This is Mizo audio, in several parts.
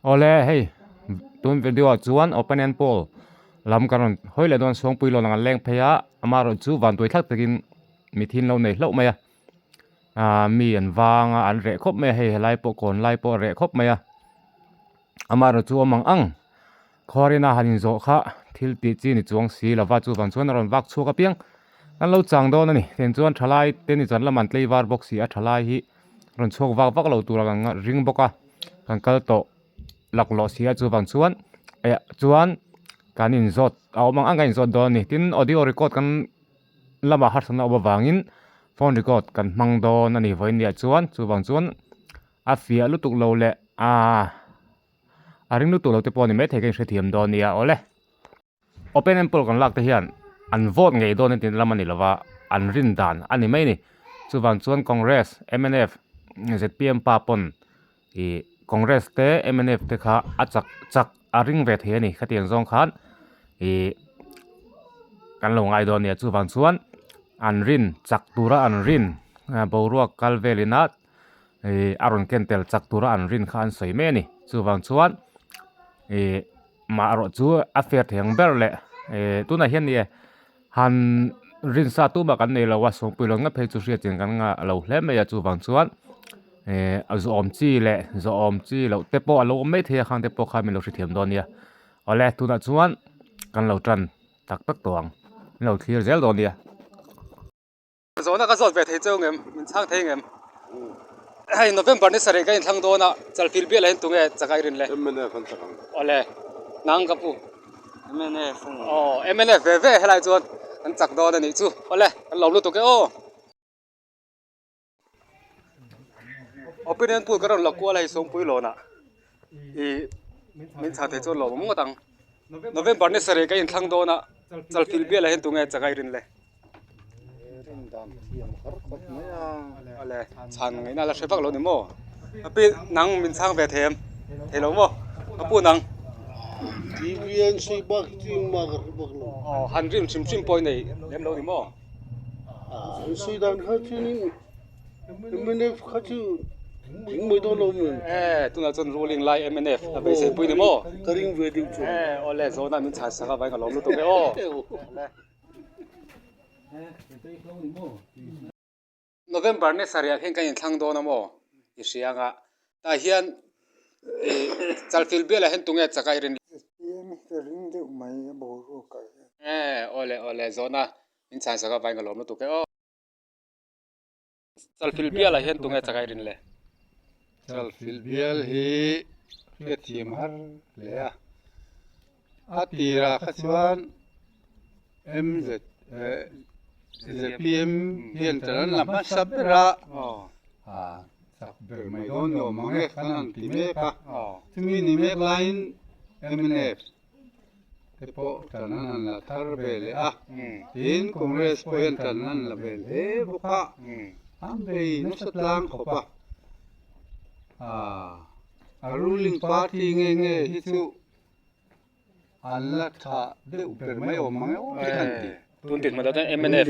Awle hei tun video ah chuan opponent pawl lam kan rawn hawi leh dawn Suangpui lawn ang an leng phei a amaherawh chu vantuai thlak takin mithin lo nei hlauh mai a ah mi an vang a an reh khawp mai a hei helai pawh kawn lai pawh a reh khawp mai a amaherawh chu awm ang ang khuarina han inzawh kha thil tih chi ni chuang si lova chuvang chuan a rawn vak chhuak apiang an lo chang dawn a ni tiang chuan thalai te ni chuan lam an tlei var bawk si a thalai hi. rawn chhuak vak vak lo tur ang ring bawk a kan kal tawh laklawh si a chuvang chuan eh chuan kan inzawt a awm ang ang kan inzawt dawn a ni tin audio record kan lamah harsatna awm avangin phone record kan hmang dawn a ni vawiin chuan chuvang chuan a fiah lutuk lo leh ahh a ring lutuk lo te pawh a ni maithei ka inhrethiam dawn a nia awle. Open and poll kan lak te hian an vote ngei dawn entir lam a ni lova, an rin dan a ni mai a ni. Chuvang chuan Congress, mnf, zpm pa pawn ih Congress te mnf te kha a chak chak a ring ve thei a ni. Khatiang zawng khan ih kan lo ngai dawn a nia. Chuvang chuan an rin chak tura an rin boruak kal velin a ih a rawn ken tel chak tura an rin kha an sawi mai a ni. Chuvang chuan ih. Mah erawh chu a fair thei ang ber leh eh tunah hian ni e han rinsa tumah kan nei lo a sawmpui lo ngei phei chu hriat chian kan ngah lo hle mai a chuvang chuan eh a zawhawm chi leh zawhawm chi loh te pawh a lo awm mai thei a khang te pawh khan min lo hrethiam dawn nia awle tunah chuan kan lo tan tak tak tawh ang min lo thlir zel dawn nia. Zawhna ka zawt ve thei cheu ngem, min chhang thei ngem. Hei November ni sarih ka inthlang dawn a, Chalfil bial ah hian tunge chak ai rin le? Mnf an chak ang. Awle, nang ka pu. Mnf a ni. Aw, mnf ve ve helai chuan an chak dawn a nih chu. Awle, kan lawm lutuk e aw. Opinion poll ka rawn la kual a hei Sawngpui lawnah ih min chhang thei chuan lawm awm ngawt ang. November ni sarih ka inthlang dawn a, Chalfil bial ah hian tunge chak ai rin le? Awle, chhan ngaihna la hre vak lo ni maw? A pi nang min chhang ve thei em? Thei lo maw? A pu nang? TVNC bak chu engmah ka hre bak lo. Aw, han rim hrim hrim pawh i nei lem lo ni maw? An sawi dan kha chuanin mnf kha chu ding mai dawn lo maw? E, tunah chuan ruling lai mnf a beisei pui ni maw? Ka ring ve deuh chuan. E, awle, zawhna min chhan sak avangin ka lawm lutuk e aw. November ni sarih ah hian kan inthlang dawn a maw? I hria anga tah hian ih Chalfil bial ah hian tunge chak a i rin? ZPM hi ka ring deuh mai a boruak ah hian. E, awle awle zawhna min chhan sak avangin ka lawm lutuk e aw. Chalfil bial ah hian tunge chak a i rin le? Chalfil bial hi hriatthiam har hle a, a tirah kha chuan MZ ZPM hian tan an la hmasa ber a, chak ber mai dawn ni awm ang e kan han ti mek a, chumi ni mek laiin mnf te pawh tan an han la thar ve leh a, tin Congress pawh hian tan an la ve hle bawk a, an bei nasa tlang khawp a, a ruling party nge nge hi chu An la tha deuh ber mai awm ang e aw tih khan ti. Tun tih hmata chuan mnf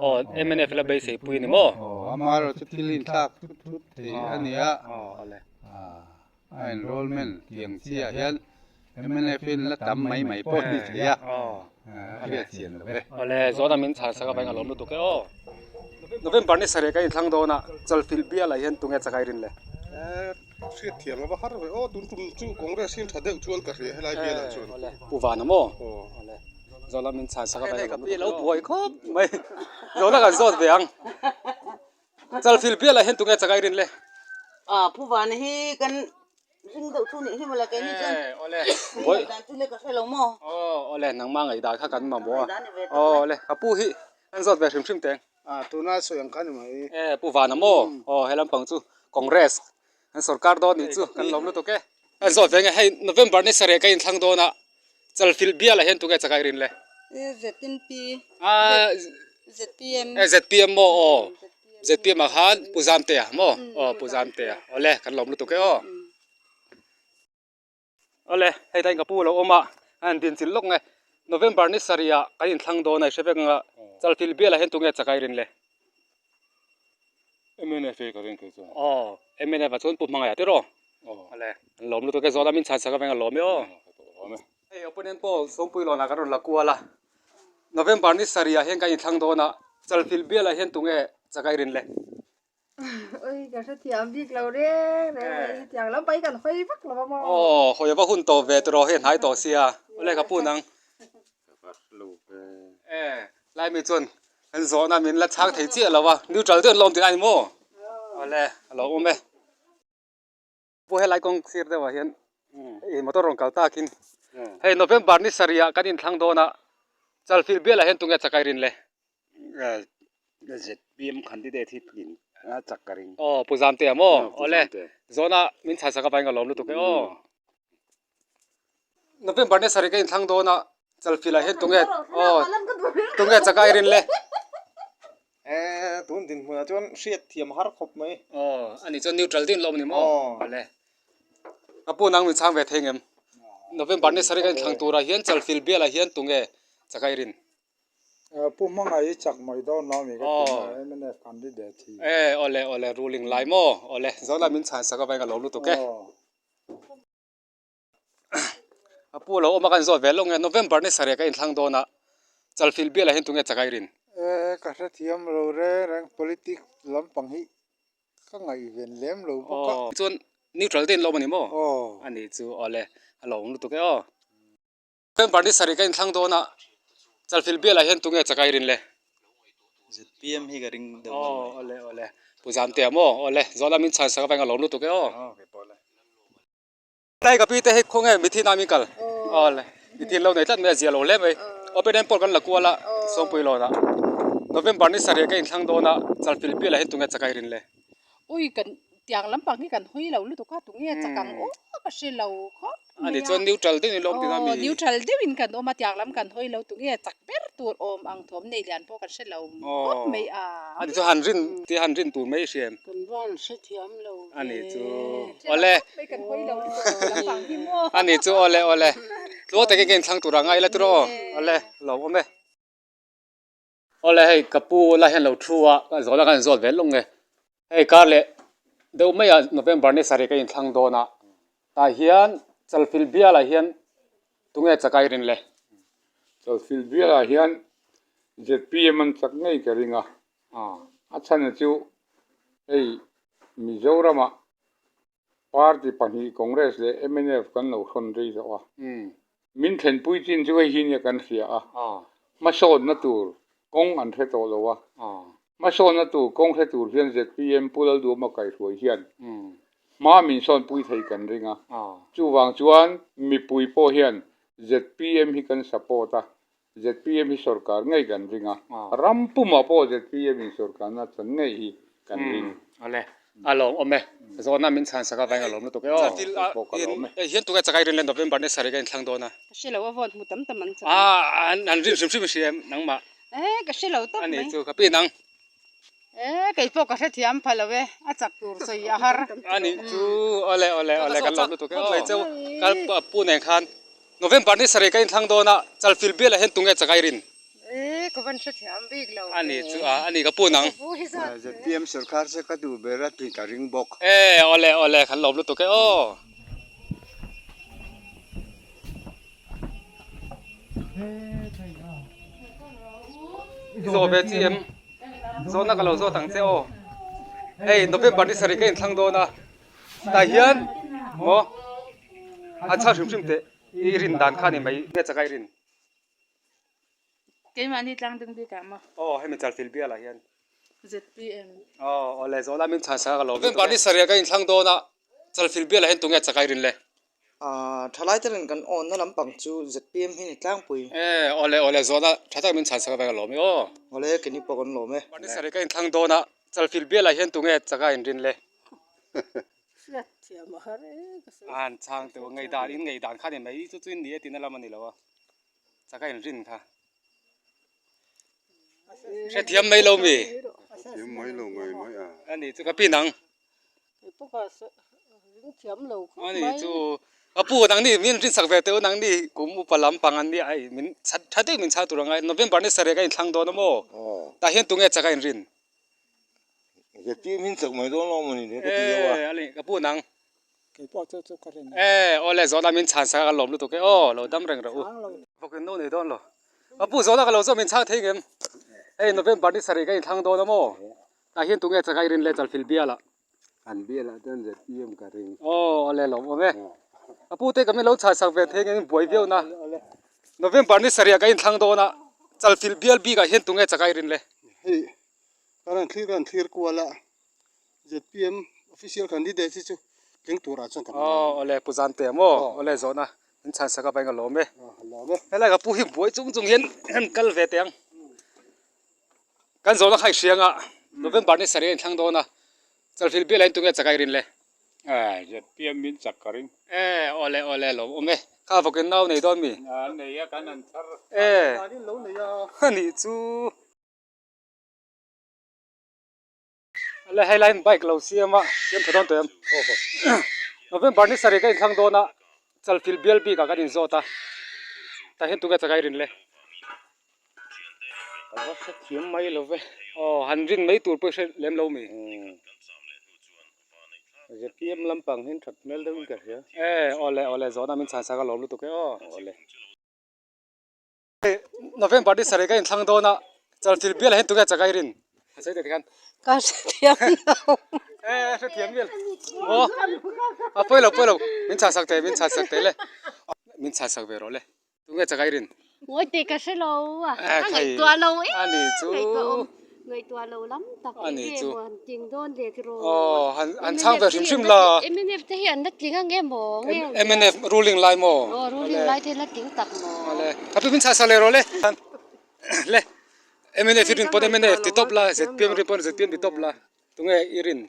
aw mnf la beisei pui a ni maw? Aw amaherawh chu thil inthlak thut thut thei a ni a, a enrollment tih ang chiah hian mnf in la tam mai mai pawh a ni thei a, a hriat chian lo e. Awle zawhna min chhan sak avangin a lawm lutuk e aw. November ni sarih kan inthlang dawn a, Chalfilh bialah hian tunge chakai rin le? Hriat thiam a va har ve aw, tun tum chu Congress hi tha deuh chuan ka hria helai bialah chuan. Awle, Pu Vana maw? Awle, Zola min chhan sak a vai ka pi lo buai khawp mai. Zola kan zawt ve ang. Chalfil bialah hian tunge chakai rin le? A, Pu Vana hi kan ring deuh thu nih hi mawle keini chuan. Awle, Ngaihdan chu le ka hre lo maw? Aw, awle, nangma ngaihdan kha kan mamawh a. Awle, ka pu hi kan zawt ve hrim hrim teng. A tuna sawi ang kha ni mai. E Pu Vana maw? Aw he lampang chu Congress an sorkar dawn nih chu kan lawm lutuk e. An zawt ve nge hei November ni sarih ka inthlang dawn a Chalfilh bial ah hian tunge chakai rin le? ZNP ZPM E ZPM maw aw ZPM ah khan Pu Zamtea maw aw Pu Zamtea awle kan lawm lutuk e aw. Awle, hei tain ka pu a lo awm a, a han din chilh lawk nge. November ni sarih ah kan inthlang dawn a, i hre vek ang a, Chalfilh bial ah hian tunge chakai rin le? Mnf e ka ring kei chuan. Aw, mnf ah chuan Pu Hmangaih ah tiraw? Awle an lawm lutuk e zawhna min chhan sak aveng a lawm e aw. Hei opponent pawh Sawngpui lawnah kan rawn la kual a, November ni sarih ah hian kan inthlang dawn a, Chalfilh bialah hian tunge chakai rin le? Oi ka hrethiam bik lo reng reng mai hetiang lam pawh hi kan hawi vak lo a maw. Aw hawi ava hun tawh ve tawh hei a hnai tawh sia, awle ka pu nang. E lai mi chuan kan zawhna min la chhang thei chiah lo a, neutral deuh an lawm tih a ni maw? Awle a lo awm e. Pu helai kawng sir deuhah hian ih motor rawn kal takin hei November ni sarih ah kan inthlang dawn a, Chalfilh bialah hian tunge chakai rin le? ZPM candidate hi tlin a chak ka ring. Aw Pu Zamtea maw? Awle zawhna min chhan sak avangin ka lawm lutuk e aw. November ni sarih ka inthlang dawn a, Chalfilh ah hian tunge aw tunge chakai rin le? Eh tun dinhmunah chuan hriat thiam har khawp mai. Aw ani chuan neutral deuhin lawm a ni maw? Awle ka pu nang min chhang ve thei ngem? November ni sarih ka inthlang turah hian Chalfilh bialah hian tunge chakai rin? Pu hmangaih i chak mai dawn lo mi ka ti a mnf candidate hi. E awle awle ruling lai maw awle zawhna min chhan sak avangin ka lawm lutuk e. A pu lo awm a kan zawt ve lawk nge November ni sarih ka inthlang dawn a Chalfilh bialah hian tunge chakai rin? E ka hrethiam lo reng reng politics lampang hi ka ngaihven lem lo bawk a. Aw chuan neutral te in lawm a ni maw? Aw. A nih chu awle a lawm lutuk e aw. November ni sarih ka inthlang dawn a, Chalfilh bialah hian tunge chakai rin le? ZPM hi ka ring deuh ngawt mai. Aw awle awle Pu Zamtea maw awle zawhna min chhan sak avang a lawm lutuk e aw. Aw kei pawh le. Tlai ka pi te hei khawnge mithi na min kal awle mithi an lo nei tlat mai a zia lo hle mai open air pawh kan la kual a Sawngpui lawnah November ni sarih ka inthlang dawn a Chalfilh bialah hian tunge chakai rin le? Ui kan Tiang lampang hi kan hawi lo lutuk a, tunge chak ang aw ka hre lo khawp mai a. Ani chuan neutral deuhin i lawm tih na mi? Aw neutral deuhin kan awm a, tiang lam kan hawi lo, tunge chak ber tur awm ang thawm nei lian pawh kan hre lo khawp mai a. Ani chu han rin tih han rin tur mai i hria em? Kan van hrethiam lo ve. Ani chu awle. Mai kan hawi lo lutuk a lampang hi maw. Ani chu awle awle. Tluang takin ka inthlang tur a ngai la tiraw aw. Awle lo awm e. Awle hei ka pu la hian lo thu a ka zawhna khan zawt ve lawng e hei kar leh deuh mai ah November ni sarih ka inthlang dawn a tah hian Chalfilh bial ah hian tunge chakai rin le? Chalfilh bial ah hian zpm an chak ngei ka ring a a chhan chu hei Mizoram ah Party pahnih Congress leh mnf kan lo hrawn rei zawh a, min thlenpui chin chu hei hi nia kan hria a, hmasawnna tur kawng an hre tawh lo a, hmasawnna tur kawng hre tur hian zpm Pu Lalduama kaihruai hian hma min sawnpui thei kan ring a, chuvang chuan mipui pawh hian zpm hi kan support a, zpm hi sorkar ngei kan ring a, ram pumah pawh zpm in sorkarna chan ngei hi kan ring. Awle, a lawm awm e. Zawhna min chhan sak avangin a lawm lutuk e aw. Hei hian tunge chakai rin le November ni sarih ka inthlang dawn a. Ka hre lo a vote hmu tam tam an chak. Ah, an rin hrim hrim i hria em nangmah? Eh, ka hre lo tawp mai. Ani chu ka pi nang. Eh, kei pawh ka hrethiam pha lo e, a chak tur sawi a har. Ani chu awle awle awle kan lawm lutuk e aw. Mai cheu kal pu nen khan November ni sarih ka inthlang dawn a, Chalfilh bialah hian tunge chakai rin? Eh, ka van hrethiam bik lo ve. Ani chu a, ani ka pu nang. ZPM sorkar che ka duh ber a tih ka ring bawk. Eh, awle awle kan lawm lutuk e aw. I zawh ve chi em? Zawhna ka lo zawt ang che aw. Hei November ni sarih ka inthlang dawn a, tah hian maw a chhang hrim hrim teh i rin dan kha a ni mai nge chaka i rin? Keimahni tlang ding bik ah maw? Aw hemi Chalfilh bialah hian. ZPM. Aw awle zawhna min chhan sak a ka lo. November ni sarih ka inthlang dawn a, Chalfilh bialah hian tunge chaka i rin le? Thalai te nen kan awnna lampang chu zpm hi ni tlangpui. E awle awle zawhna tha tak min chhan sak avang a lawm e aw. Awle keni pawh kan lawm e. Party sarih ka inthlang dawn a, Chalfilh bialah hian tunge chaka inrin le? Hriat thiam a har e ka sawi. An chhang teuh ngaihdan in ngaihdan kha ni mai chu chu in ni e tina lam a ni lo a, chaka inrin kha. Hrethiam mai lo mi? Hrethiam mai lo ngai mai a. Ani chu ka pin ang. Kei pawh ka ring thiam lo khawp mai. Ani chu ka pu nang ni min rin sak ve teuh nang ni kum upa lampang an nia hei min tha deuh min chhang tur angai November ni sarih ka inthlang dawn a maw? Tah hian tunge chak a inrin? Zirtir min chak mai dawn lo mawni le ka ti deuh a. E ani ka pu nang. Kei pawh chu chu ka rin. E awle zawhna min chhan sak a ka lawm lutuk e aw lo dam reng rawh u. Vawk in no nei dawn lo. Ka pu zawhna ka lo zawh min chhang thei ngem. Hei November ni sarih ka inthlang dawn a maw? Tah hian tunge chakai rin le Chalfilh bialah. An bialah chuan ZPM ka ring. Aw awle lawm awm e. Ka pu te ka min lo chhan sak ve thei ngeng buai viau na. November ni sarih ah ka inthlang dawn a Chalfilh bial bikah hian tunge chakai rin le. Hei ka rawn thlir ka rawn thlir kual a. ZPM official candidate hi chu tling turah chuan kan ngai. Aw awle Pu Zante maw awle zawhna min chhan sak a vain ka lawm e. Lawm e. Helai ka pu hi buai chung chung hian han kal ve teh ang. Kan zawhna kha i hriang a November ni sarih a inthlang dawn a Chalfilh bial ah in tunge chakai rin le. ZPM min chak ka ring. E awle awle lawm awm e. Kha vawkin nau nei dawn mi? Nei a kan an thar. E anih chu. Le hei laiin bike lo siam a siam tha dawn tawh em November ni sarih ka inthlang dawn a Chalfilh bial bik ah kan inzawt a tah hian tunge chakai rin le ka va hre thiam mai lo ve aw han rin mai tur pawh i hre lem lo mi ZPM lampang hian that hmel deuh in ka hria e awle awle zawhna min chhan sak a lawm lutuk e aw awle. November ni sarih ka inthlang dawn a, Chalfilh bial ah hian tunge chakai rin? A sawi teh tikhan. Ka hrethiam lo. E hrethiam vel. Maw? A pawi lo pawi lo. Min chhan sak teh min chhan sak teh le. Min chhan sak ve rawh le. Tunge chakai rin? Ngawi teh ka hre lo a. Ka ngaihtuah lo em. A ni chu. Ngaihtuah awm. Ngaihtuah lo lam tak A ni chu. enge maw han ting dawn le tiraw. Aw han han chhang ve hrim hrim la. Mnf te hi an la tling ang em maw nge. Mnf ruling lai maw. Aw ruling lai te la tling tak maw. Awle ka pi min chhah sak leh rawh le. Le mnf i rin pawn mnf ti tawp la zpm rin pawn zpm ti tawp la tunge i rin.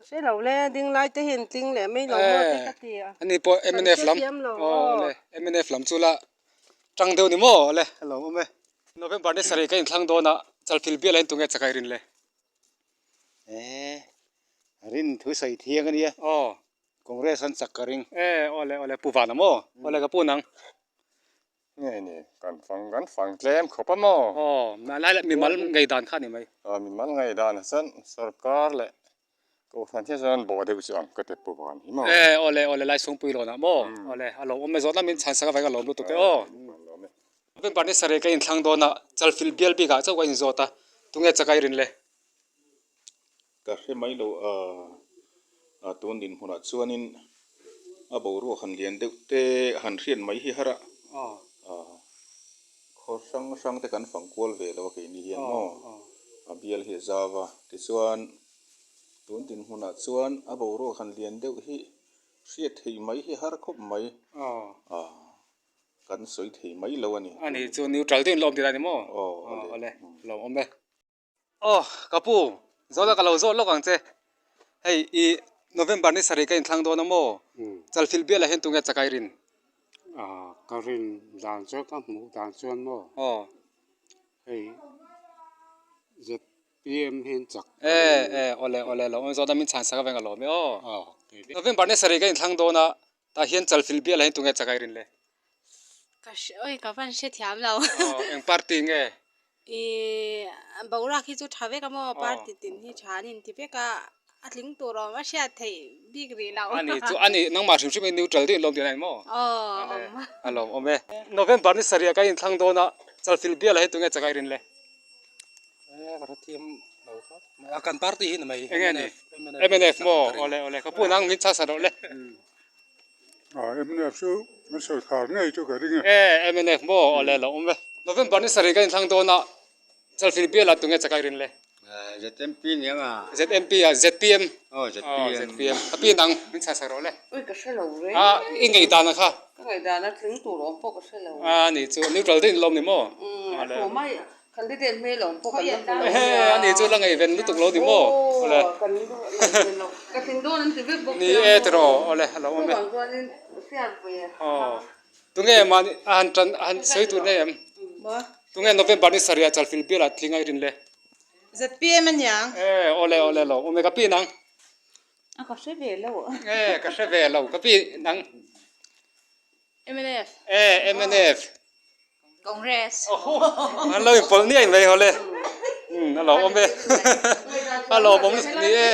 Hre lo le ding lai te hi an tling leh mai lo maw te ka ti a. Ani pawh mnf lam aw le mnf lam chu la tang deuh ni maw le a lo awm e. November ni sarih ka inthlang dawn a, Chalfilh bial ah in tunge chakai rin le? Eh, rin thu sawi thiang a nia. Aw. Congress an chak ka ring. Eh, aw le, aw le, Pu Vana maw? Aw le, ka pu nang. Nge ni, kan fang kan fang tlem khawp a maw? Aw, lai la mimal ngeidan kha a ni mai. Aw, mimal ngeidan a chuan sorkar leh Kohhran hian chuan bawh deuh chu ang ka ti pu van hi maw? E, aw le, aw le, Laisungpui lawnah maw? Aw le, a lawmawm e, zawt lamin chhan sak avang a lawm lutuk e aw. November ni sarih ka inthlang dawn a, Chalfilh bial bikah chauh ka inzawt a, tunge chakai rin le? Ka hre mai lo a, tun dinhmunah chuanin a boruak han lian deuh te han hriat mai hi har a, khaw hrang hrang te kan fang kual ve lo a keini hian maw, a bial hi a zau a, tichuan Tun dinhmunah chuan a boruak han lian deuh hi hriat theih mai hi har khawp mai. Kan sawi thei mai lo a ni. A ni chu neutral deuhin lawm tih a ni maw? Aw awle lawm awm e. Aw ka pu zawhna ka lo zawh lawk ang che. Hei i November ni sarih ka inthlang dawn a maw? Chalfilh bialah hian tunge chakai rin? Ka rin dan chuan ka hmuh dan chuan maw? Aw. Hei ZPM hian chak E e awle awle lo awm zawt a min chhan sak aveng a lawm e aw. November ni sarih ka inthlang dawn a tah hian Chalfilh bial ah hian tunge chakai rin le? Ka hre oi ka van hre thiam lo. Aw eng party nge? I boruak hi chu tha vek a maw party tin hi tha an inti vek a a tling tur awm a hriat theih bik rih lo. Ani chu ani nangmah hrim hrim in neutral deuh in lawm tih a ni maw? Aw awm. A lawm awm e. November ni sarih ah ka inthlang dawn a Chalfilh bial ah hian tunge chakai rin le? Kan party hi ni mai. Enge ni? Mnf maw? Awle awle ka pu nang min chhasa rawh le. Mnf chu an sawrkhar ngei chu ka ring e. E mnf maw? Awle lo awm e. November ni sarih ka inthlang dawn a, Chalfilh bial ah tunge chakai rin le? ZMP ni ang a. ZMP ah ZPM. Aw ZPM. ZPM. Ka pi nang min chhasa rawh le. Ui ka hre lo reng. A i ngaihdan a kha. Ka ngaihdan a tling tur awm pawh ka hre lo. A ni chu neutral deuh in lawm ni maw? Umm a thu mai Candidate hmel awm pawh kan la hmu lo. Ehe ani chu la ngaihven lutuk lo ni maw? Awle. Kan ngaihven lo. Ka tling dawn an ti vek bawk sia. Ni e tiraw awle a lo awm e. Chuvang chuanin hriat ve. Aw. Tunge mahni a han tan a han sawi tur nei em? Tunge November ni sarih ah Chalfilh bial ah tling a i rin le? ZPM a niang. E awle awle lo awm e ka pi nang. A ka hre ve lo. E ka hre ve lo ka pi nang. Mnf. E mnf. Congress. An lo inpawlh niai mai haw le. Umm a lo awm e. A lawmawm ni e.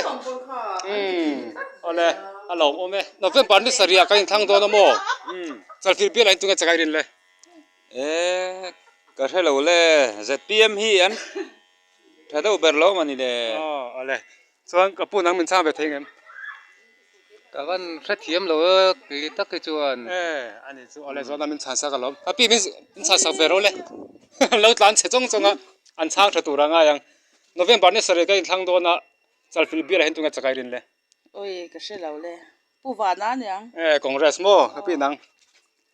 Umm awle. A lawm awm e. November ni sarih ah kan inthlang dawn a maw? Chalfilh bial ah in tunge chakai rin le? E ka hre lo le, ZPM hi an tha deuh ber lo mawni le. Aw awle, chuan ka pu nang min chhang ve thei ngem? Ka van hrethiam lo e kei tak hi chuan. E ani chu awle zawhna min chhan sak alawm. Ka pi min chhan sak ve ro le. An lo tlan chhe chawng chawng a, an chhang tha tur a ngai ang. November ni sarih ka inthlang dawn a, Chalfilh bial ah hian tunge chakai rin le? Oi ka hre lo le. Pu Vana aniang. E Congress maw ka pi nang.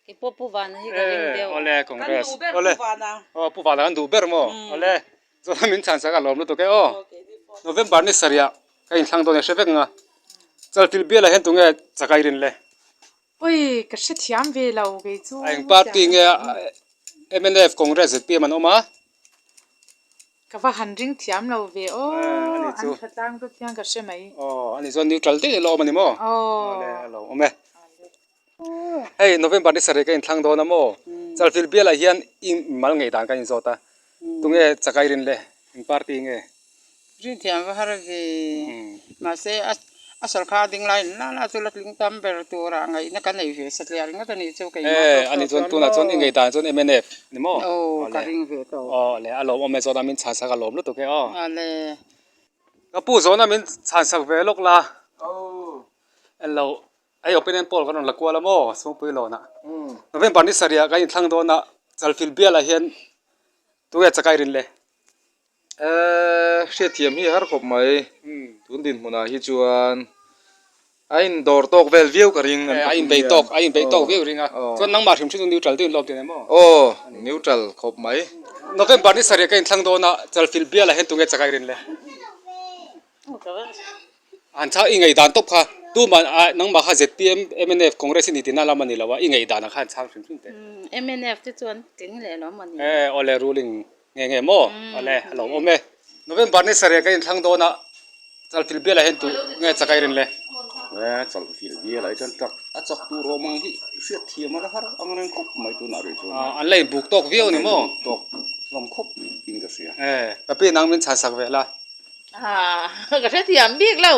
Kei pawh Pu Vana hi ka ring deuh. Awle Congress. Kan duh ber Pu Vana. Aw Pu Vana kan duh ber maw. Awle chuan min chhan sak a lawm lutuk e aw. November ni sarih ah ka inthlang dawn e hre vek ang a. Chalfilh bial ah hian tunge chakai rin le? Oi ka hrethiam ve lo kei chu. A eng party nge mnf Congress zpm an awm a. Ka va han ring thiam lo ve aw an tha tlang deuh hian ka hre mai. Aw ani chuan neutral daih ilo awm ani maw? Aw a lo awm e. Hei November ni sarih ka inthlang dawn a maw? Chalfilh bialah hian i mal ngei dan kan inzawt a, tunge chakai rin le? Eng party nge? Rin thiam va har ve. Mahse a sawrkar ding lai la la chu la tling tam ber tura ngaihna ka nei ve satliah ringawt a nih chu keimah Eh, ani chuan tunah chuan i ngei dan chuan mnf ni maw? Aw, ka ring ve tawh. Aw le, a lawmawm e chuan a min chhan sak a lawm lutuk e aw. A le. Ka pu zawhna min chhan sak ve lawk la. Englo, hei opinion poll kan rawn la kual a maw Sungpui lawnah. November ni sarih ah kan inthlang dawn a, Chalfilh bialah hian tunge chakai rin le? Eee hriatthiam hi a har khawp mai tun dinhmunah hi chuan a indawr tawk vel viau ka ring an a inbei tawk a inbei tawk viau ring a chuan nangmah hrim hrim chu neutral deuhin lawm tih nei maw aw neutral khawp mai November ni sarih ka inthlang dawn a Chalfilh bialah hian tunge chakai rin le An chhak i ngaihdan tawp kha tuman a nangmah kha zpm mnf congress i ni tihna lam a ni lo a i ngaihdan ah khan chhang hrim hrim teh. Mnf te chuan tling leh lo maw ni? E awle ruling nge nge maw awle a lo awm e. November ni sarih ka inthlang dawn a Chalfilh bial ah hian tu nge chakai rin le? E Chalfilh bial ah hi chuan chak a chak tur awm ang hi hriat thiam a la har ang reng khawp mai tunah rih chuan. An la inbuk tawk viau a ni maw? An la inbuk tawk hlawm khawp in ka hria. E ka pi nang min chhan sak ve la. Ka hrethiam bik lo.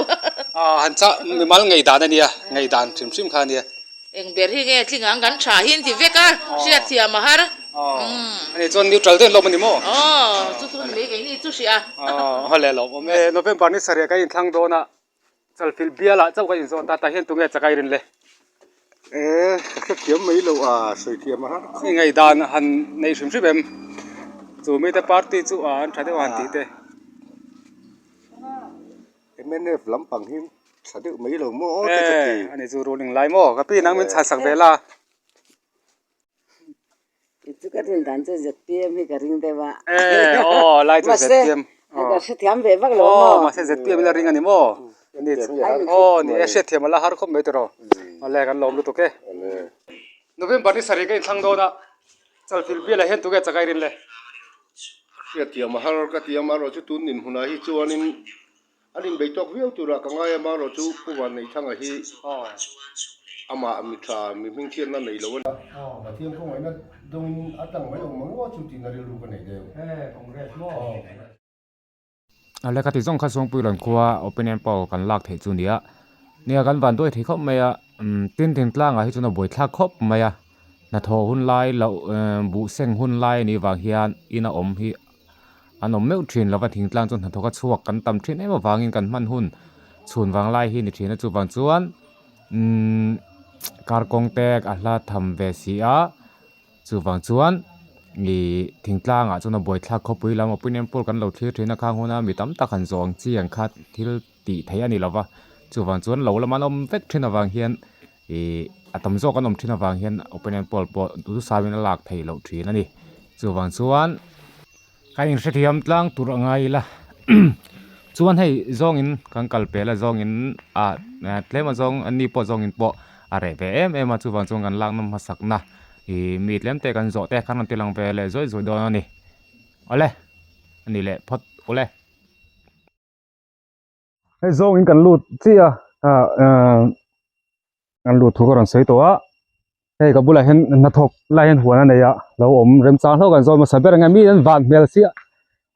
Han chah mimal ngaihdan a nia, ngaihdan hrim hrim kha a nia. Eng ber hi nge tling ang kan tha hi an ti vek a, hriatthiam a har. Ani chuan neutral deuh lawm a ni maw? Aw, chu chu ni mai keini chu hria. Aw le lawm awm e. November ni sarih ka inthlang dawn a, Chalfilh bialah chauh ka inzawt a, tah hian tunge chakai rin le? E, ka hrethiam mai lo a, sawi thiam a har khawp. I ngaihdan han nei hrim hrim em? Chu mite party chu a an tha deuh a han tih te. Mnf lampang hi tha deuh mai lo maw te ka ti. E, ani chu ruling lai maw? Ka pi nang min chhansak ve la. Chu ka rin dan chu zpm hi ka ring deuh a. E aw lai chu zpm. Mahse ka hrethiam ve vak lo maw. Aw mahse zpm ila ring a ni maw. Ni aw ni e hriatthiam a la har khawp mai tiraw. Awle kan lawm lutuk e. November ni sarih ka inthlang dawn a Chalfilh bialah hian tunge chakai rin le. Hriatthiam a har ka ti a amaherawh chu tun dinhmunah hi chuanin An inbei tawk viau turah ka ngai a, marawh chu Pu Vanneihthanga hi amah mi tha, mi hmingchhiatna nei lo a ni. Pathian khawngaihna dawngin a tlang mai awm ang ngawt chu tihna rilru ka nei deuh. A lehkha ti zawng kha Sawngpui rawn khua opinion poll kan lak theih chu nia. Nia kan van duai thei khawp mai a, tin thingtlangah hi chuan a buaithlak khawp mai a, hnathawh hun lai loh buh seng hun lai a nih vang hian ina awm hi An awm meuh thin lova thingtlang chu hnathawk a chhuak kan tam thin em avangin kan hman hun chhun vang lai hi ni thin a chuvang chuan umm kar kawng te a hla tham ve si a chuvang chuan ih thingtlang ah chuan a buaithlak khawpui lam opinion poll kan lo thlir thin a khang huna mi tam tak han zawng chi ang kha thil tih theih a ni lova chuvang chuan lo lama an awm vek thin avang hian ih a tam zawk an awm thin avang hian opinion poll pawh duhthusam in a lak theih loh thin a ni chuvang chuan. Ka inhrethiam tlang tur a ngai ila chuan hei zawngin kan kal pel a zawngin ah tlem a zawng an ni pawh zawngin pawh a reh ve em em a chuvang chuan kan lak nawm hmasak na ih mi tlem te kan zawh te khan rawn ti lang ve leh zawih zawih dawn a ni awle a ni leh phawt awle. Hei zawngin kan lut chiah a ah kan lut thu ka rawn sawi tawh a hei ka bulah hian hnathawk lai hian huan a nei a lo awm remchang hlauh kan zawn hmasa ber ang e mi an van hmel chiah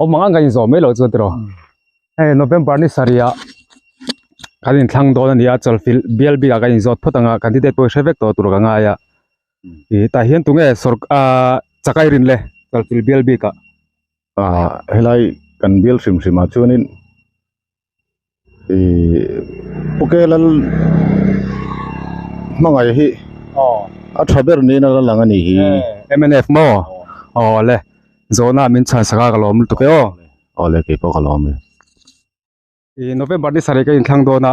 awm ang ang kan inzawm mai loh chuan tiraw hei November ni sarih ah. Kan inthlang dawn a ni a Chalfilh bial bikah kan inzawt phawt ang a candidate pawh i hre vek tawh tur ka ngai a ih tah hian tunge sawr ah chakai rin le Chalfilh bial bikah. Ah helai kan bial hrim hrim ah chuanin ih Pu Kelal hmangaih hi a tha ber niin a la lang a nih hi. Mnf maw? Aw le zawhna min chhan sak a ka lawm lutuk e aw. Aw le keipawh ka lawm e. I November ni sarih ka inthlang dawn a,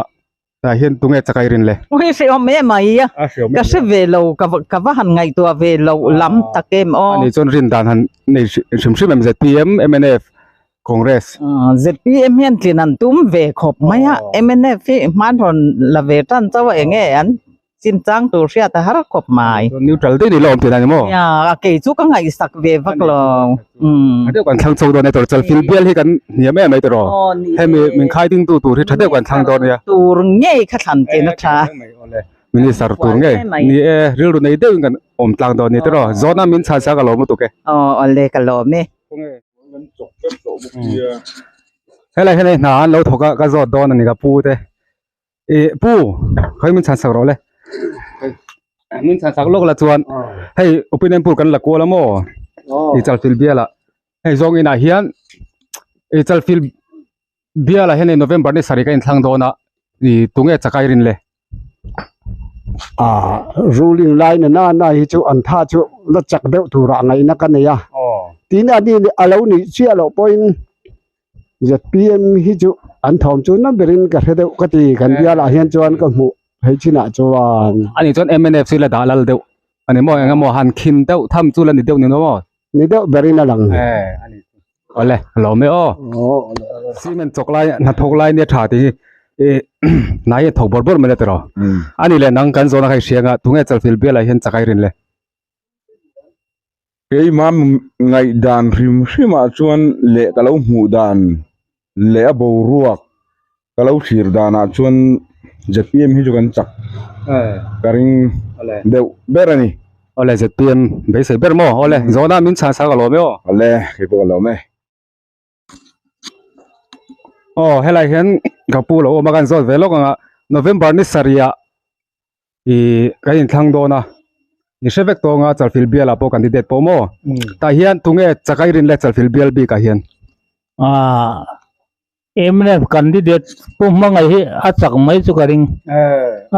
tah hian tunge chakai rin le? Ui hreawm em mai a, ka hre ve lo, ka va han ngaihtuah ve lo lam tak em aw. Ani chuan rin dan han nei hrim hrim em ZPM, mnf, Congress. ZPM hian tlin an tum ve khawp mai a, mnf hi hman rawn la ve tan chauh a enge an Chinchang tur hriat a har khawp mai. Neutral daih ni lo awm tih na ni maw? Nia, a kei chu ka ngaihsak ve vak lo. Umm. Tha deuh kan thlang chho dawn e tawr chalfil bial hi kan hniam em mai tawh Aw ni e. Hemi min khai ding tu tur hi tha deuh kan thlang dawn nia. Tur ngei kha thlan chen a tha. Minister tur ngei ni e rilru nei deuhin kan awm tlang dawn ni tawh zawhna min chhan sa ka lawm lutuk e. Aw awle ka lawm e. Helai hian hei hna an lo thawk a ka zawt dawn a ni ka pu te. Ih pu khawi min chhan sak rawh le min chhan sak lawk la chuan hei opinion poll kan la kual a maw ih chalfil bial ah hei zawng inah hian ih chalfil bial ah hian hei november ni sarih ka inthlang dawn a ih tunge chakai rin le. Ah ruling lai na na na hi chu an tha chu la chak deuh turah ngaihna ka nei a tin a ni a lo nih chiah loh pawhin ZPM hi chu an thawm chu na berin ka hre deuh ka ti kan bialah hian chuan ka hmuh theih chinah chuan. Ani chuan mnf chu la dah lal deuh ani maw eng emaw han khin deuh tham chu la ni deuh ni maw? Ni deuh berin a lang. Eh ani awle lawm e aw. Cement chawk lai hnathawk lai nia tha tih hi ih hnai hi a thawk bawrh bawrh mai la tiraw. Ani leh nang kan zawn a kha i hria anga tunge chalfil bialah hian chakai rin le. Keimah ngaihdan hrim hrimah chuan leh ka lo hmuh dan leh a boruak ka lo thlir danah chuan zpm hi chu kan chak ka ring deuh ber a ni. Awle zpm beisei ber maw? Awle zawhna min chhan sak alawm e aw. Awle kei pawh ka lawm e. Aw helai hian ka pu lo awm a kan zawt ve lawk ang a November ni sarih ah ih kan inthlang dawn a i hre vek tawng a chalfil bial ah pawh candidate pawh maw tah hian tunge chakai rin leh chalfil bial bik ah hian. Aaa mnf candidate pu hmangaih hi a chak mai chu ka ring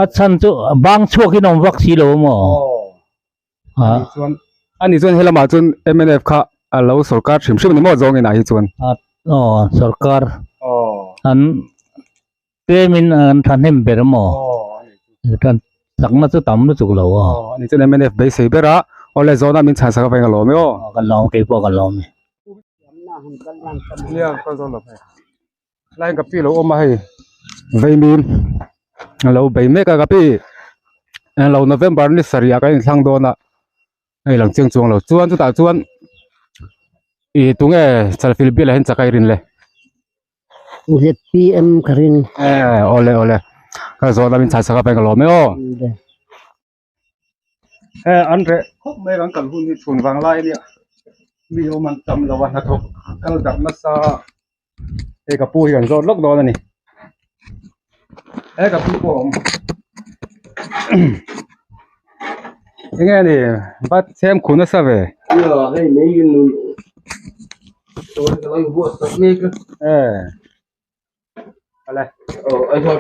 a chhan chu bang chhuak in awm vak si lo maw. Ani chuan ani chuan helamah chuan mnf kha a lo sorkar hrim hrim a ni maw zawng inah hi chuan. Aw sorkar an tlemin an thahnem ber maw chakna chu tam lutuk lo aw. Ani chuan mnf beisei ber a awle zawhna min chhan sak avangin ka lawm e aw. Ka lawm keipawh ka lawm e. Nia ka zawng lo hei. Tlai ka pi lo awm a hei veimim a lo bei mek a ka pi englo November ni sarih ah kan inthlang dawn a hei lang chiang chuang lo chuan chutah chuan ih tunge chalfilh bial ah hian chakai rin le. ZPM ka ring. Eh awle awle ka zawh lam in chhan sak a ka lawm e aw. Eh an reh khawp mai kan kal hun hi chhun vang lai ania mi awm an tam lo a hnathawk kal darh nasa hei ka pu hi kan zawt lawk dawn a ni he ka pu pawh a awm enge a ni bat chhem khu nasa ve eh.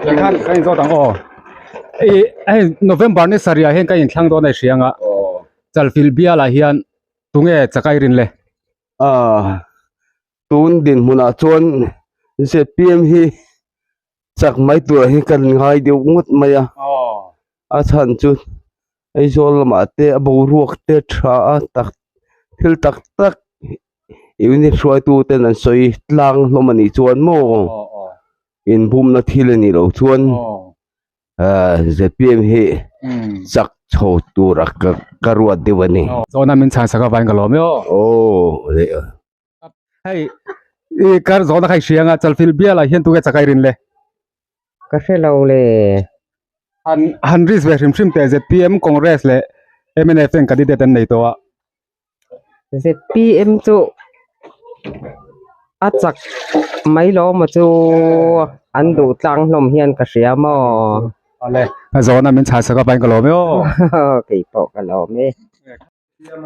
Tikhan kan inzawt ang aw. Ih hei November ni sarih ah hian kan inthlang dawn a i hria anga Chalfilh bial ah hian tunge chakai rin le? Ah tun dinhmunah chuan zpm hi chak mai turah hian kan ngai deuh ngawt mai a, a chhan chu Aizawl lamah te a boruak te tha a tak thil tak tak unit hruaitu ten an sawi tlang hlawm a nih chuan maw inbumna thil a nih loh chuan ahh zpm hi chak chho tur a ka ruat deuh a ni. Zawhna min chhan sak avangin ka lawm e aw. Aw leh. Hei i kar zawhna kha i hria anga Chalfilh bialah hian tunge chakai rin le? Ka hre lo le. Han han risk ve hrim hrim teh zpm, Congress leh mnf ten candidate an nei tawh a. Zpm chu. A chak mai lo maw chu an duh tlang hlawm hian ka hria maw. Awle a zawhna min chhah sak avangin ka lawm e aw. Kei pawh ka lawm e.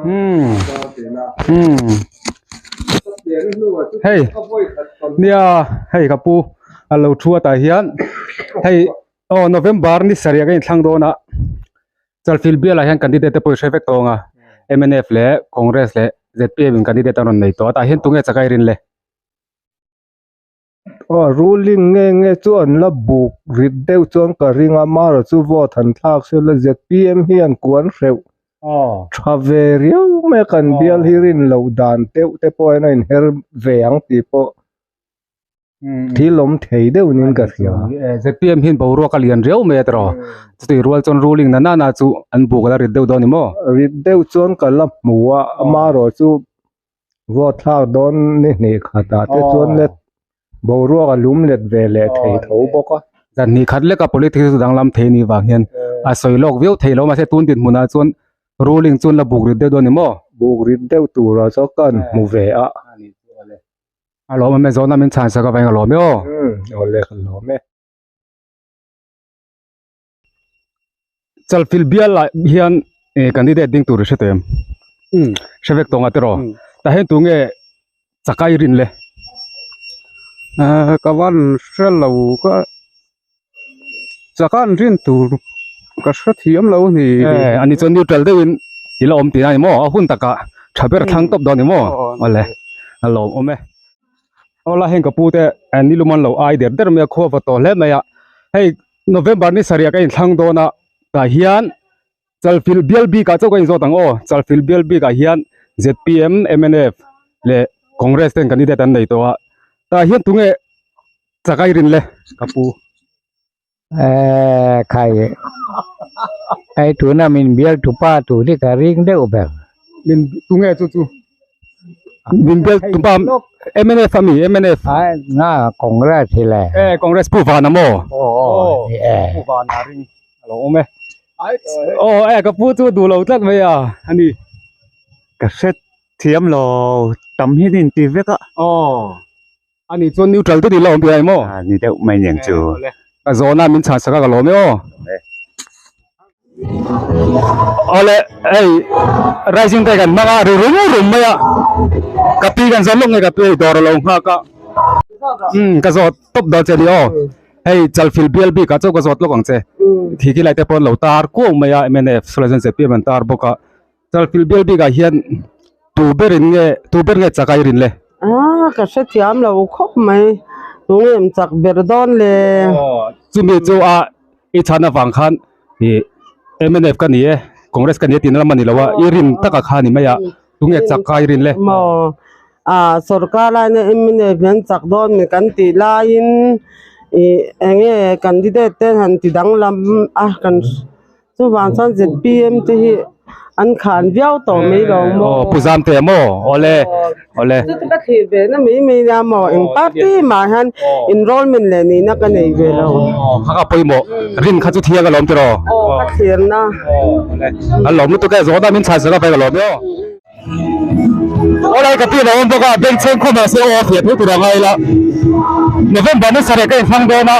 Umm umm hei nia hei ka pu a lo thu a tah hian hei aw November ni sarih ka inthlang dawn a Chalfilh bialah hian candidate te pawh i hre vek tawng a mnf leh Congress leh zpm in candidate an rawn nei tawh a tah hian tunge chakai rin le. Aw ruling nge nge chu an la buk rit deuh chuan ka ring a amaherawh chu vote han thlak se la zpm hian kuan hreuh tha ve riau mai a kan bial hi rin loh dan deuh te pawh hian a inher ve ang tih pawh thil awm thei deuh niin ka hria. Zpm hian boruak a lian riau mai a tiraw chutih rual chuan ruling na nana chu an buk a la rit deuh dawn ni maw? Rit deuh chuan ka la hmu a amaherawh chu Vote thlak dawn ni hnih khatah te chuan let boruak a lum let ve leh thei tho bawk a. Zan hnih khat leka politics chu danglam thei ni vang hian a sawi lawk viau thei lo mahse tun dinhmunah chuan ruling chuan la buk rit deuh dawn ni maw? Buk rit deuh turah chuan ka han hmu ve a. A lawm awm e, zawhna min chhan sak avangin ka lawm e aw. Awle ka lawm e. Chalfilh bialah hian candidate ding tur i hre tawh em? Hre vek tawh nga tiraw? Tah hian tunge chakai rin le? Ka van hre lo ka chaka an rin tur ka hre thiam lo a ni. Ani chuan neutral deuhin i la awm tih na ni maw? A hun takah tha ber thlang tawp dawn ni maw? Awle a lawmawm e. Aw la heng ka pu te nilum an lo ai der der mai a khua va tawh hle mai a hei November ni sarih ah ka inthlang dawn a tah hian Chalfilh bial bik ah chauh ka inzawt ang aw Chalfilh bial bik ah hian zpm mnf leh Congress ten candidate an nei tawh a tah hian tunge chakai rin le ka pu. Eee khai hei tuna min bial tupa tur hi ka ring deuh ber. Min tunge chu chu min bial tupa mnf ami mnf na Congress hi le. E Congress pu Vana maw? Aw pu Vana ring a lo awm e. Aw e ka pu chu duh lo tlat mai a ani. Ka hre thiam lo tam hi an inti vek a. Aw. Ani chuan neutral deuh ila awm pi ai maw? A ni deuh mai niang chu. Ka zawhna min chhan sak a ka lawm e aw. Awle hei rising te kan hmang a ri rum rum mai a ka pi kan zawt lawk nge ka pi hei dawr a lo nghak a umm ka zawt tawp dawn che a ni aw hei chalfilh bial bik ah chauh ka zawt lawk ang che thi khi lai te pawh an lo tar kuau mai a mnf saw lai chuan zpm an tar bawk a. Chalfilh bial bikah hian tu berin nge tu ber nge chak a i rin le? Ah ka hrethiam lo khawp mai tunge em chak ber dawn le? Aw chumi chu a i chhan avang khan i mnf ka ni e Congress ka ni e tihna lam a ni lo a i rin taka kha a ni mai a tunge chak a i rin le? Maw ah sorkar laina mnf hi an chak dawn mi kan tih laiin ih enge candidate te han ti danglam a kan Chuvang chuan zpm te hi an khan viau tawh mai lo maw? Aw Pu Zamte maw? Awle awle. Chu chu ka thlir ve na mai mai nia maw? Eng party mah hian enrollment leh nihna ka nei ve lo. Aw kha ka pawimawh rin kha chu thiang alawm tiraw? Aw ka thlirna. Awle a lawm lutuk e zawhna min chhan sak a pai ka lawm e aw. Awlai ka pi a lo awm bawk a bank chhung khawm ah se aw a fiah tho tur a ngai la November ni sarih ka inhmang dawn a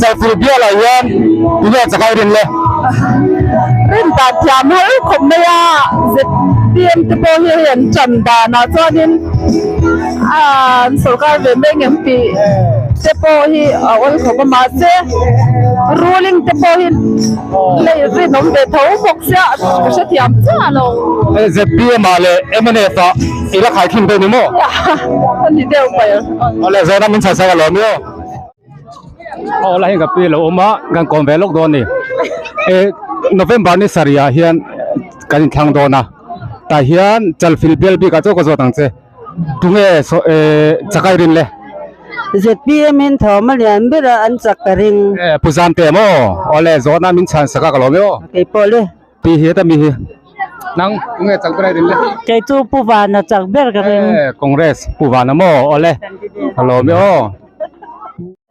Chalfilh bial ah hian tunge a chakai rin le. Rin dan thiam har khawp mai a zpm te pawh hi hei an tan dan ah chuanin an sorkar ve mai ngem tih te pawh hi a awl khawp a mahse ruling te pawh hi Lei rinawm ve tho bawk sia ka hrethiam chiah lo. Zpm ah leh mnf ah i la khai thin dawn ni maw? A ni deuh mai. Awle zawhna min chhan sak alawm i aw. Aw la heng ka pi lo awm a kan kawm ve lawk dawn a ni. E November ni sarih ah hian kan inthlang dawn a tah hian Chalfilh bial bik ah chaw ka zawt ang che. Tunge chakai rin le? Zpm in thawm a lian ber a an chak ka ring. E Pu Zamte maw? Awle zawhna min chhan sak a ka lawm e aw. Kei pawh le. Pi hi heta mi hi. Nang tunge chak ber a rin le? Kei chu Pu Vana chak ber ka ring. E Congress Pu Vana maw? Awle ka lawm e aw.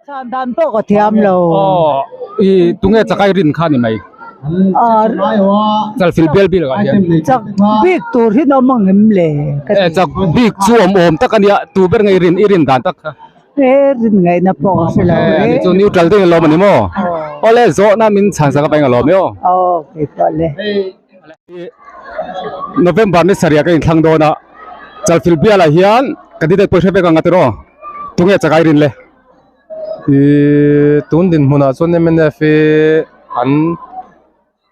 Chhan dan pawh ka thiam lo. Aw i tunge chakai rin kha ni mai? Chalfilh bial bil ah hian. Chak bik tur hi awm ang em le? Eh chak bik chu awm awm tak a nia, tu ber nge i rin i rin dan tak kha? Eh rin ngaihna pawh ka hre lo e. Eh chu neutral deuh in a lawm a ni maw? Awle zawhna min chhan sak avangin a lawm e aw. Aw keipawh le. November ni sarih ah ka inthlang dawn a, Chalfilh bial ah hian candidate pawh i hre vek ang a tiraw? Tunge chak ai rin le? Ihh tun dinhmunah chuan mnf hi an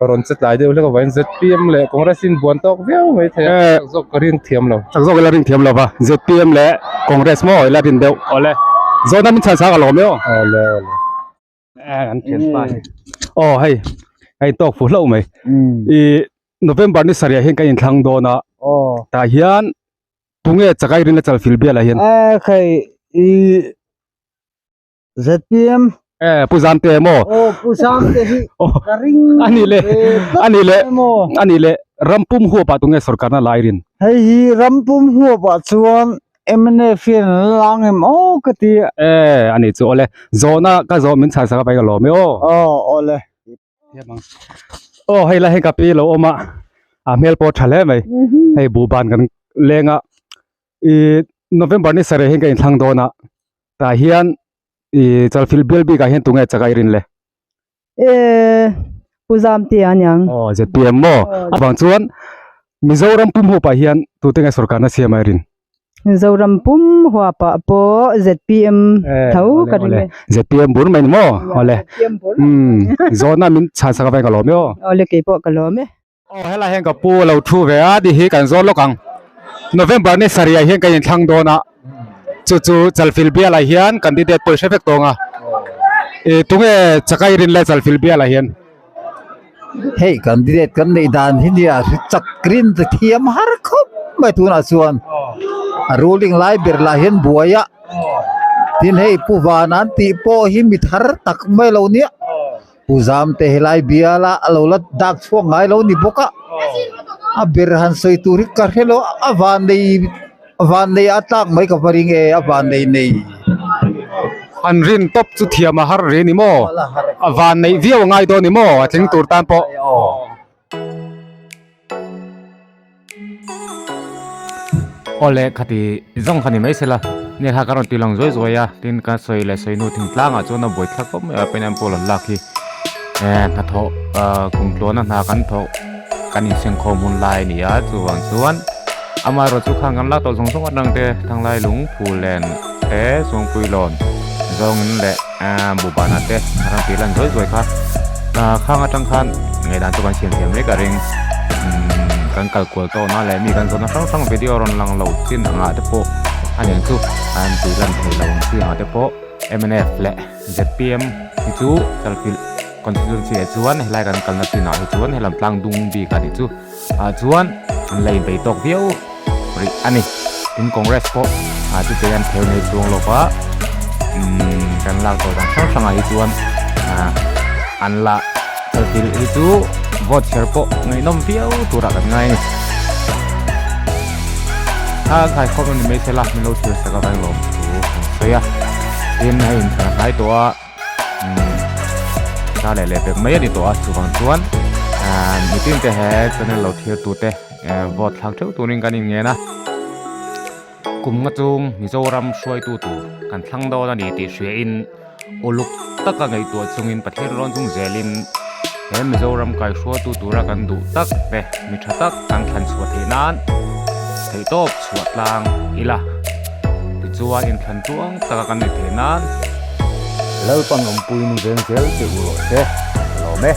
rawn che tlai deuh hlek avangin zpm leh Congress hi an buan tawk viau mai thei a chak zawk ka rin thiam lo. Chak zawk ila rin thiam lo va zpm leh Congress maw ila rin deuh awle zawhna min chhan sang a lawm e aw. Awle awle. An thian pa hi aw hei hei tawk fu hlauh mai ih November ni sarih ah hian kan inthlang dawn a tah hian tunge chakai rinna chalfil bial ah hian. Hei ih ZPM Eh Pu Zamte emaw Aw Pu Zamte hi ka ring ani le ani le ani le rampum huap ah tunge sorkarna lai rin. Hei hi rampum huap ah chuan mnf hian an la lang em aw ka ti a. Eh ani chu awle zawhna ka zawh min chhan sak a paih ka lawm e aw. Aw awle. Aw hei la hei ka pi lo awm a a hmel pawh tha hle mai hei buhban kan leng a ih November ni sarih hian ka inthlang dawn a tah hian ih chalfilh bial bik ah hian tunge chak a i rin le. Eh Pu Zamte a niang. Aw ZPM maw avang chuan Mizoram pum huapah hian tute nge sorkarna siam a i rin? Mizoram pum huapah pawh ZPM tho ka ring e. ZPM bur mai ni maw? Awle. Umm zawhna min chhan sak avangin ka lawm e aw. Awle kei pawh ka lawm e. Aw helai hian ka pu a lo thu ve a ti hi kan zawn lawk ang. November ni sarih ah hian kan inthlang dawn a, chu chu Chalfilh bialah hian candidate pawh i hre vek tawng a. Ih tunge Chakai rin lai Chalfilh bialah hian? Hei candidate kan neih dan hi nia chak rin ta thiam har khawp mai tunah chuan a ruling lai ber lah hian buai a tin hei pu van an tih pawh hi mi thar tak mai lo nia pu zam te helai bial a a lo la dak chhuak ngai lo ni bawk a a ber han sawi tur hi ka hre lo a van nei van nei a tlak mai ka va ring e a van nei nei. An rin tawp chu thiam a har ri ni maw? A van neih viau a ngai dawn ni maw? A tling tur tan pawh. Awle khati zawng kha ni mai sela ni kha ka rawn ti lang zuai zuai a tin ka sawi leh sawi hnu thingtlang ah chuan a buai thlak khawp mai a pineapple pawh an lak hi eh hnathawh ah kumtluana hna kan thawh kan insengkhawm hun lai a ni a chuvang chuan Amaherawh chu khang kan lak tawh zawng zawng atang te Thanglai lung phul len te Suangpui lawn zawngin leh Bubana te a rawn tih lan zuai zuai kha khang atang khan ngaihdan chu kan siam thiam mai ka ring kan kal kual tawhna leh mi kan zawhna hrang hrang video rawn lang lo chin angah te pawh a nen chu an tih lan thei lo ang chi angah te pawh mnf leh zpm hi chu chalfilh constituency ah chuan helai kan kalna chinah hi chuan helam tlang dung bik a nih chu. ah chuan an la inbei tawk viau rih a ni tin congress pawh ah chute an phel nei chuang lo va umm kan lak tawh dan hrang hrangah hi chuan ah an la chalfilh hi chu vote chher pawh ngaihnawm viau turah kan ngai a ni a khai khawp a ni mai se la min lo thlir sak avang lawm thu kan sawi a tin a inthlan hnai tawh a. Thla leh leh pek mai a ni tawh a chuvang chuan mitin te he channel lo thlir tu te vote thlak theuh turin kan inngen a kum nga chung Mizoram hruaitu tur kan thlang dawn a ni tih hria in uluk taka ngaihtuah chungin Pathian rawn chung zelin he Mizoram kaihruaitu tura kan duh tak te mi tha tak kan thlan chhuah theih nan theihtawp chhuah tlang ila tichuan inthlan tluang taka kan nei theih nan Lalpan awmpui ni veng zel che u rawh se ka lawm e.